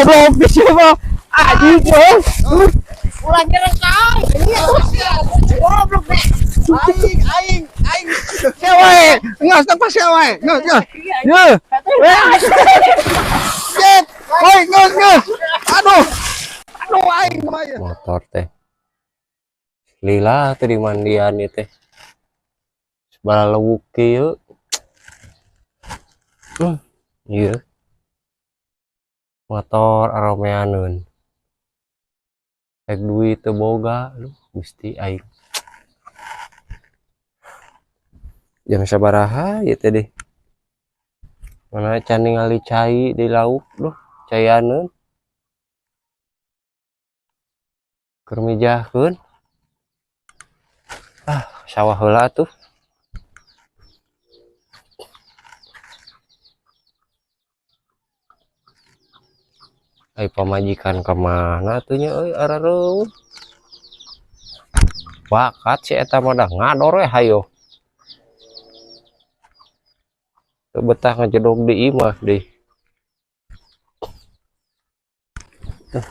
Goblok siapa? Anjing euy. Ulah nyerang ka aing. Goblok deh. Aing aing aing. Sia wae. Ngas tak sia wae. Ngas ngas. Ye. Jet. Oi, ngas ngas. Aduh. Aduh aing mah. Motor teh. Lila teh di mandian ieu teh. Balalewuk kieu. Ieu. Motor aromeaneun. Rek duit teu boga, aduh Gusti aing. Jam sabaraha ieu teh deh. Mana can ningali cai di lauk duh, caianeun. Keur mijahkeun. Ah, sawah heula atuh. Ai pamajikan ka mana atuh nya euy arareuh. Bakat si eta mah dah ngador we hayo. Teu betah ngajedog di imah deui. Tuh.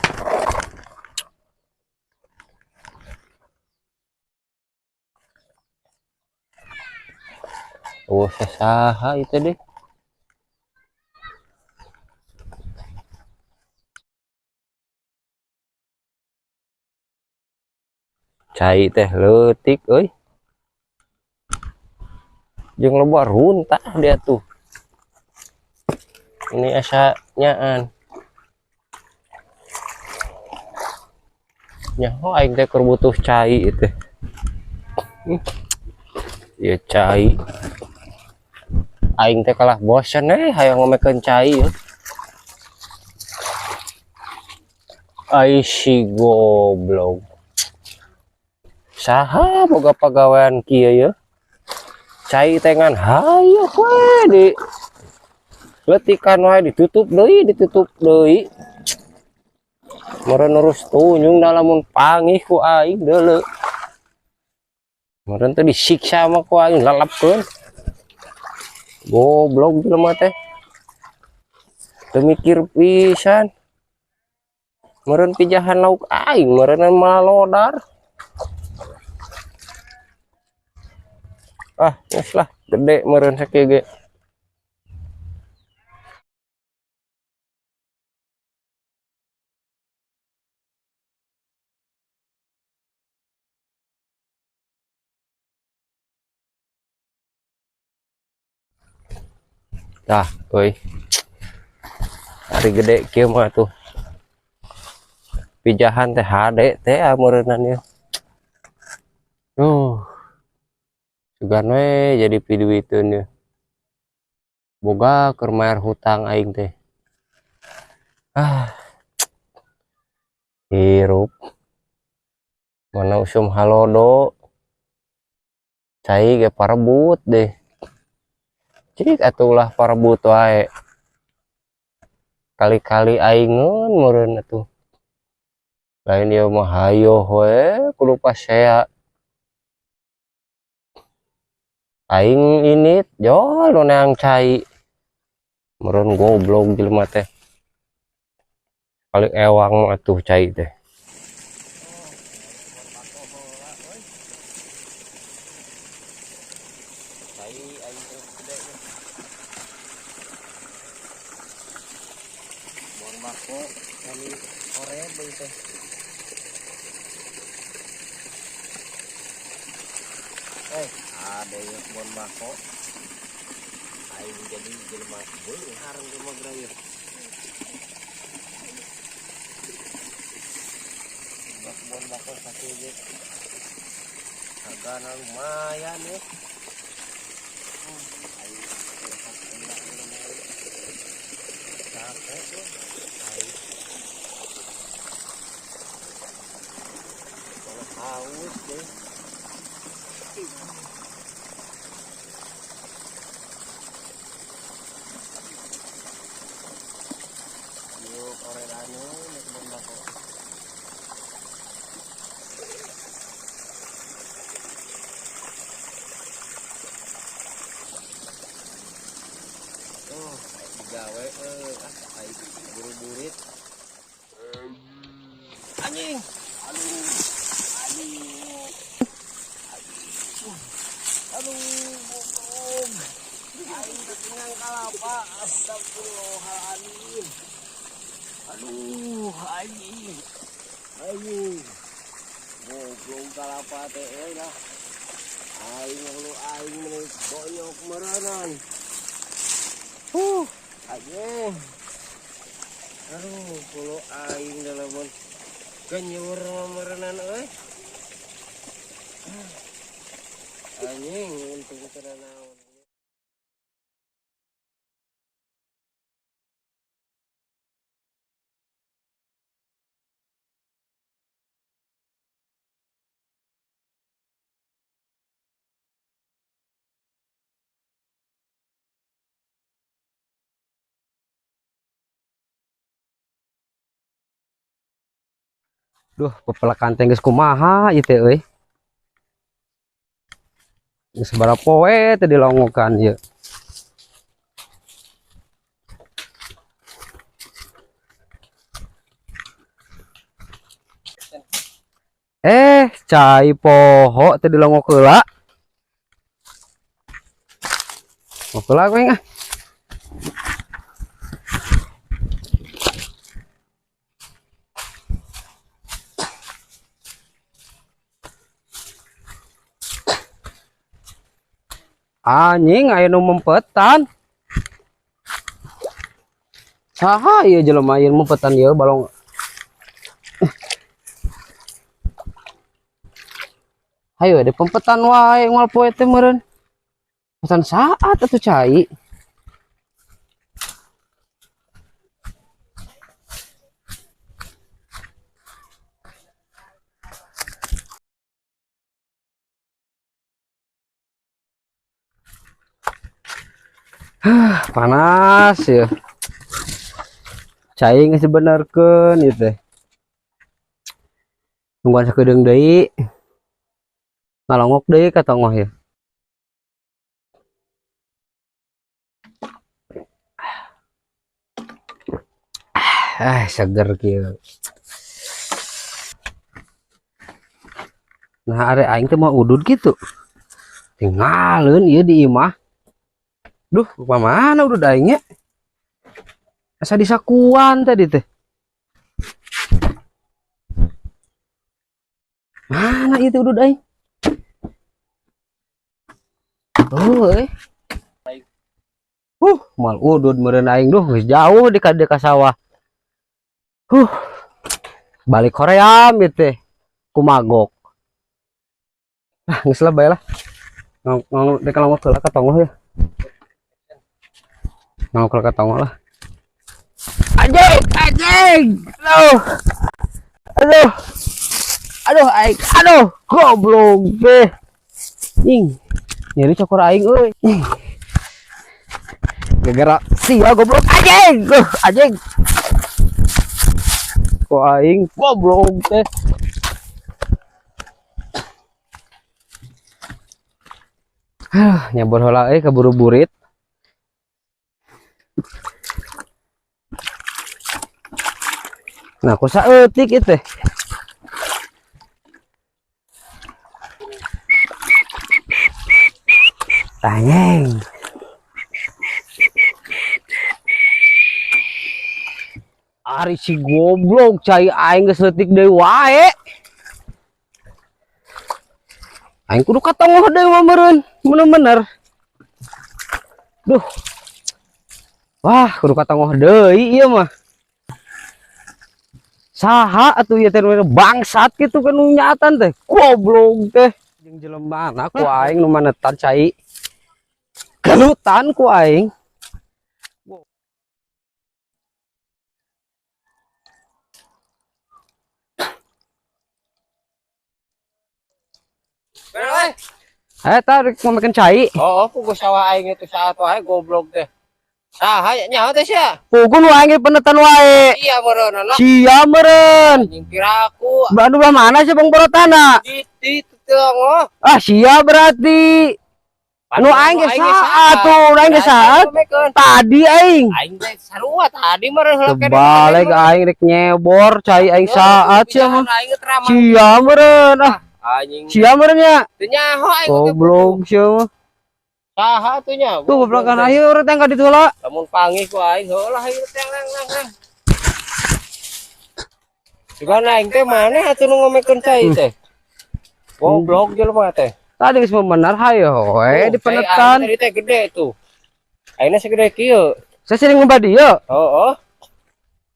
Oh, saha itu deh. Cai teh leutik euy. Jeung loba runtah dia tuh. Ini asa nyaan. Nyaho aing teh keur butuh cai itu. Ieu cai. Aing teh kalah bosen hayang ngomekeun cai ya. Ai si goblok. Saha boga pagawean kieu ye? Cai teh ngan hayo we di letikan wae ditutup deui, ditutup deui. Meureun urus tunyung da lamun pangih ku aing deuleu. Meureun teh disiksa mah ku aing lelepkeun. Goblok jelema teh. Teu mikir pisan. Meureun pijahan lauk aing, meureun malodar. Ah, geus lah, gede meureun sakieu ge. Tah, euy. Ari gede kieu mah tuh. Pijahan teh hade teh meureunnan ieu. Duh. Sugan we jadi piduiteun ieu. Boga keur mayar hutang aing teh. Ah. Hirup. Mana usum halodo. Cai ge parebut deh. Cik atuh parebut wae. Kali-kali aingeun meureun atuh. Lain ieu mah hayoh we kudu pasea. Aing ini jol nu neang cai. Meureun goblok jelema teh. Kali ewang mah atuh cai teh. Ada yang kebon bako. Aing jadi jelema beunghar jelema geraya. Kebon bako sakieu ge. Hargana lumayan ya. Aing capek ya. Aing kalau haus deh. Yuk orelano nek kebon bako. Oh, digawe aing buru-burit. Aduh, anjing. Anjing. Goblok kalapa teh euy lah. Aing lu aing meni bonyok meureunan. Anjing. Aduh, kulo aing dalamun genyur meureunan euy. Anjing, untung teu naon. Duh, pepelakan teh geus kumaha ieu teh euy. Geus sabaraha poe teh dilongokan ieu. Cai poho teh dilongok heula. Ngok heula ku aing ah. Anjing aya nu mempetan. Saha ieu jelema ieu mempetan ieu balong. Hayo ada pempetan wae moal poe teh meureun. Pesan saat atuh cai. Panas ya. Cai geus dibenerkeun ieu teh. Nungguan sakedeung deui. Ngalongok deui ka tongoh ya. Seger kieu. Nah, are aing teh mah udud kitu. Tinggalin ieu di imah. Duh, mana udud aingnya? Asa disakuan tadi teh. Mana itu udud aing? Oh, mal udud meureun aing duh geus jauh di ka sawah. Balik hoream ieu teh. Kumagok. Ah, geus lah bae lah. Ngong dek longok heula ka tongoh ya. Ngongok heula ka tongoh lah. Anjing, anjing. Aduh. Aduh. Aduh aing, aduh, goblok teh. Ing. Nyeri cokor aing euy. Gara-gara sia goblok anjing. Anjing. Kok aing goblok teh. Nyabur heula euy kaburu burit. Nah, ku saeutik ieu teh. Anjing. Ari si goblok cai aing geus leutik deui wae. Aing kudu katongoh deui mah meureun, bener-bener. Duh. Wah, kudu katongoh deui ieu mah. Saha atuh ieu teh bangsat kitu kan nu nyaatan teh. Goblok teh. Jeung jelema ku aing nu manetan cai. Gelutan ku aing. Tarik mau makan cai. Oh, pugu sawah aing itu saat wae goblok teh. Saha nyaho teh sia? Pugu nu aing penetan wae. Iya meureun lah. Sia meureun. Anjing piraku. Anu belah mana sih Bang Borotana? Di teu Ah, sia berarti. Anu aing geus saat tuh, aing geus saat. Tadi aing. Aing teh sarua tadi meureun heula keneh. Balik aing rek nyebor cai aing saat sia mah. Sia meureun ah. Anjing. Sia meureun nya. Teu nyaho aing. Goblok sia mah. Saha tuh nya? Tuh goblokan ayo urang teh ka ditu heula. Lamun panggih ku aing heula hayu teh lang lang. Juga aing teh maneh atuh nu ngomekeun cai teh. Goblok jelema teh. Tadi geus bener hayo we di penetan. Tadi teh gede tuh. Ayeuna segede kieu. Saya sering ngubah dia. Heeh.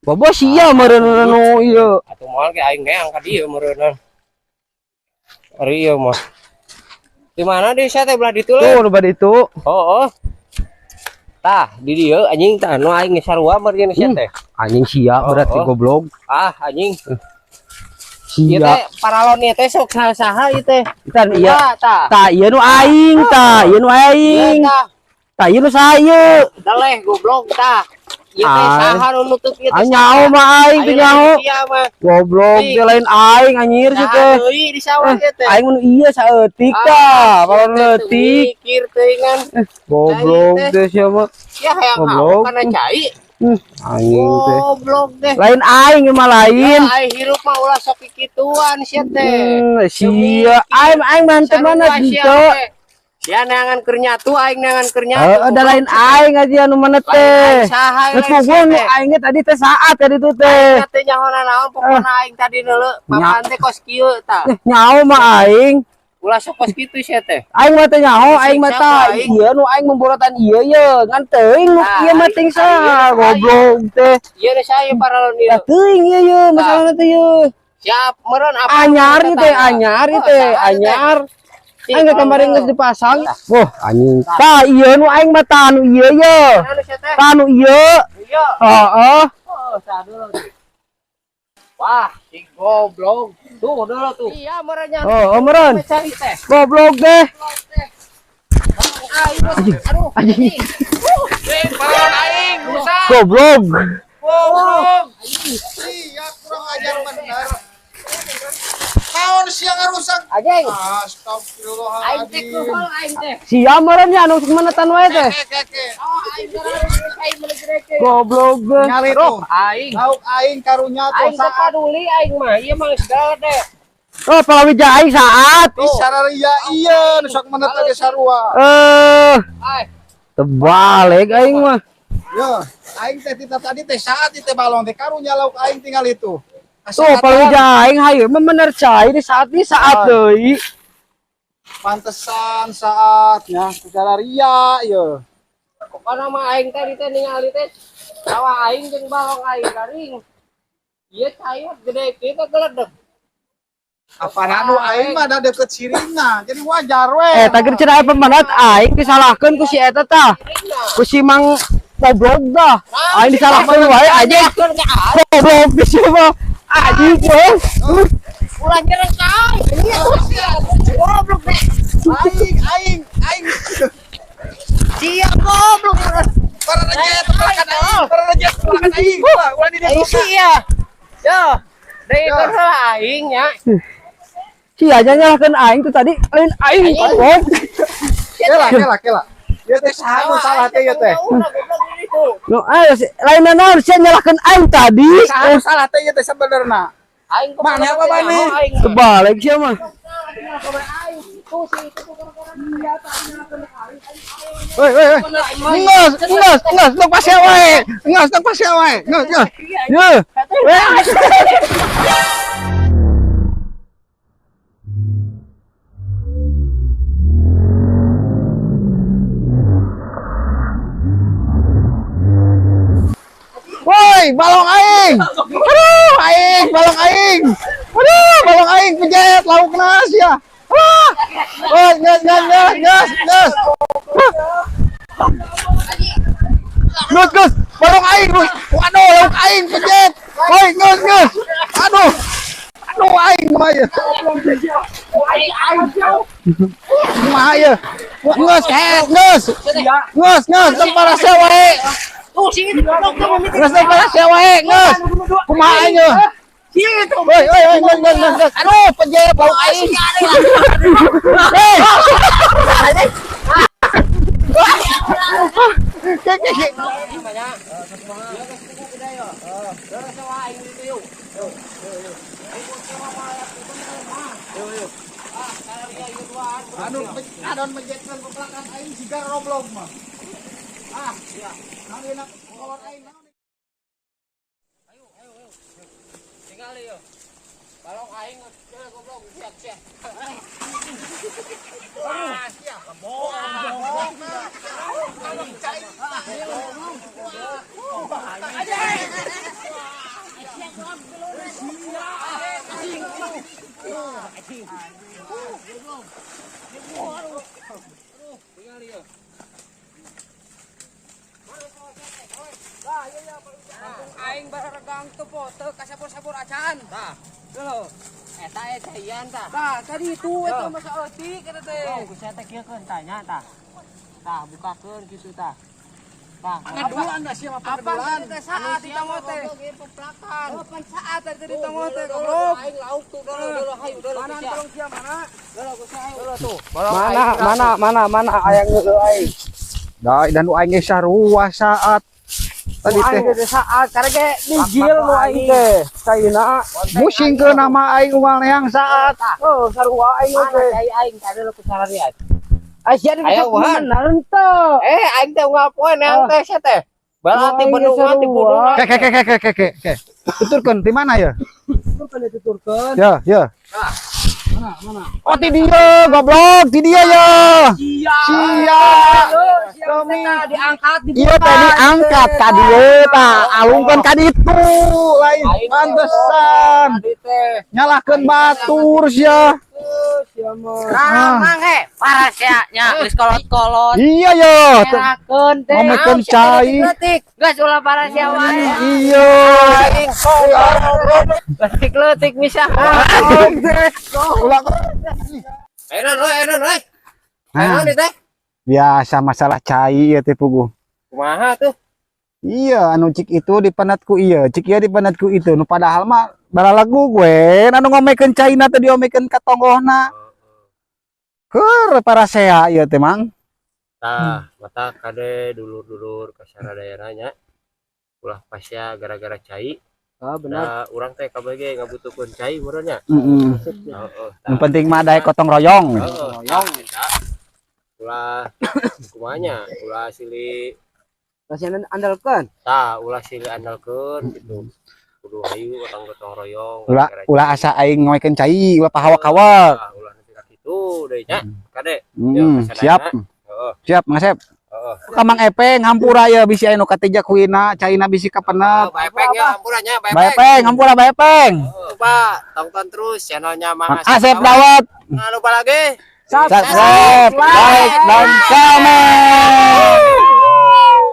Bobo sia meureun nu ieu. Atuh moal ge aing neang ka dieu meureunna. Ari ieu mah. Di mana di sia teh belah ditu lah? Tuh, belah ditu. Heeh. Tah, di dieu anjing tah nu aing sarua meureun sia teh. Anjing sia berarti goblok. Ah, anjing. Sia. Ieu teh paralon ieu teh sok saha ieu teh. Tah iya. Tah ieu nu aing tah, ieu nu aing. Tah ieu nu saha. Deleh goblok tah. Ieu teh saha nu nutup ieu teh. Nyaho mah aing teh nyaho. Goblok teh lain aing anjir sih teh. Deui di sawah ieu teh. Aing mun ieu saeutik tah, paralon leutik. Mikir teuingan. Goblok teh sia mah. Ya hayang goblok kana cai. Anjing teh. Goblok teh. Lain aing mah lain. Aing hirup mah ulah sok kikituan sia teh. Sia aing aing mantep mana ditu. Sia neangan keur nyatu aing neangan keur nyatu. Heeh, da lain aing aja anu mana teh. Geus puguh nu aing tadi teh saat tadi tuh teh. Aing teh nyaho naon pokona aing tadi neuleuh papan teh kos kieu tah. Nyaho mah aing. Ulah sok kos kitu sia teh. Aing mah teh nyaho, aing mah tah ieu nu aing memborotan ieu ye, ngan teuing nu ieu mah ting saha goblok teh. Ieu nu saha paralon ieu. Teuing ieu ye masalahna teh ye. Siap meureun apa? Anyar ieu teh, anyar ieu teh, anyar. Aing kemarin geus dipasang. Wah, anjing. Tah ieu nu aing mah tah nu ieu ye. Tah nu ieu. Heeh. Oh, sah dulu. Wah, si goblok. Tuh dulu tuh. Iya, meureun. Oh, meureun. Goblok deh. Aduh, anjing. Paralon aing rusak. Goblok. Goblok. Iya, kurang ajar bener. Naon sia ngarusak? Anjing. Astagfirullahaladzim. Aing teh kuhol aing teh. Sia meureun nya anu menetan wae teh. Oh, aing aing meuli gede. Goblok. Nyali tuh. Aing. Lauk aing karunya tuh. Aing teh paduli aing mah. Ieu mah geus gede. Oh, palawija aing saat. Ih, sararia ieu nu sok menetan ge sarua. Eh. Terbalik aing mah. Yo, aing teh tita tadi teh saat teh balong teh karunya lauk aing tinggal itu. Tuh, palawija aing hayu bener cai di saat ini saat deui. Pantesan saatnya secara ria ieu. Pokona mah aing teh teh ningali teh sawah aing jeung balong aing garing. Ieu cai gede kieu teh geledeg. Apa anu aing mah da deket siringna, jadi wajar we. Eh, tagir cenah pemanat aing disalahkeun ku si eta tah. Ku si Mang goblok tah. Aing disalahkeun wae anjing. Goblok geus mah. Anjing we. Ulah nyerang ka aing. Goblok deh. Aing aing aing. Sia goblok. Para rejet pelakan aing, para rejet pelakan aing. Ulah di dieu. Sia. Yo. Deui heula aing nya. Sia aja nyalahkeun aing tuh tadi lain aing goblok. Kela kela kela. Ieu teh saha nu salah teh ieu teh? Nu lain naon sia nyalahkeun aing tadi. Saha nu salah teh ieu teh sabenerna? Aing Mana apa maneh? Kebalik sia mah. Woi woi woi. Ngeus ngeus ngeus tong pasea wae. Ngeus tong pasea wae. Ngeus ngeus. Ye. Woi, balong aing. Aduh, aing, balong aing. Aduh, balong aing pejet laukna sia. Wah. Woi, ngeus ngeus ngeus ngeus ngeus. Ngeus ngeus, balong aing. Waduh, lauk aing pejet. Woi, ngeus ngeus. Aduh. Aduh aing kumaha ieu? Kumaha ieu? Ngeus, ngeus. Ngeus, ngeus, tong parasea wae. Tuh sih itu goblok tuh mimiti. Ngeus tong parasea wae, ngeus. Kumaha ieu? Itu. Woi, woi, woi, ngeus, ngeus, ngeus. Aduh, pejet lauk aing. Hei. Ke ke ke. Anu adon menjetkeun pepelakan aing sigar roblog mah. Ah, iya. Naon enak kolor aing naon. Ayo, ayo, ayo. Tingali yo. Balong aing geus goblok siap siap. Wah, siap. Bohong. Balong cai. Anjing. Tingali yo. Aing baregang tuh po, teu kasabur-sabur acan. Tah, Loh. Eta aya caian tah. Tah, tadi itu eta masa eutik eta teh. Oh, ku sia teh kieukeun tah nya tah. Tah, bukakeun kitu tah. Tah, Pangadulan dah sia mah Apa pangadulan. tadi teh saat di tonggoh teh? Peplakan. Oh, pan saat tadi di tonggoh teh goblok. Aing lauk tuh dulu dulu hayu dulu. Mana tolong sia mana? Dulu ku sia hayu. Dulu tuh. Mana mana mana mana ayang geuleuh aing. Da dan nu aing ge sarua saat tadi teh. Aing teh saat karena ge bijil nu aing teh. Caina. Musingkeun nama aing unggal neang saat. Oh, sarua aing Mana teh. cai aing tadi lu ku sararian. Ai sia di Ayo, Wuhan. bener henteu. Eh, aing teh unggal poe neang teh sia teh. Bala ti Aing bendungan ti sarua. gunungan. Ke ke ke ke ke ke ke. Tuturkeun di mana ya? Tuturkeun tuturkeun. Ya, ya. Mana mana? Oh, ti dieu goblok, ti dieu ya. Sia. Sia. Kami diangkat dibuka. Iya teh diangkat ka dieu tah, alungkeun ka ditu lain Aing teh, pantesan. Tadi teh. Nyalahkeun batur sia. Sia mah. Ah. Mang he, parah sia nya geus kolot-kolot. Iya ya. Ngerakeun teh. Ngomekeun cai. Leutik, geus ulah parah sia wae. Iya. Aing Leutik-leutik bisa. Ulah. Enon euy, enon euy. Nah, Enon ieu teh. biasa masalah cai ya teh puguh. Kumaha tuh? Iya, anu cik itu dipenatku iya, cik iya dipenatku itu. Nu padahal mah balalagu gue, anu ngomekeun caina teh diomekeun ka tonggohna. Keur parasea ieu teh, Mang. Tah, mata kade dulur-dulur ka daerahnya. Ulah pasea gara-gara cai. Ah, benar. Nah, urang teh kabeh ge ngabutuhkeun cai meureun nya. Heeh. Heeh. Yang penting mah daek gotong royong. Heeh, tah, eta. Ulah kumanya, ulah silih Masih andalkeun. tah, ulah silih andalkeun gitu. Kudu hayu gotong-gotong royong. Ulah gara-gara ulah cai. asa aing ngoekeun cai, ulah pahawak-hawak. Tah, ulah nepi ka kitu deui nya. Kade. Hmm, siap. Heeh, Siap, Mang Asep. heeh. Ka Mang Epeng hampura ya bisi aya nu katiga kuina, caina bisi kapenet. Oh, Bae Epeng ya, hampura nya, Bae Bae Epeng. Epeng, hampura Bae Epeng. Lupa tonton terus channelnya Mang Mang Asep Dawet. Jangan lupa lagi Subscribe, like, dan komen.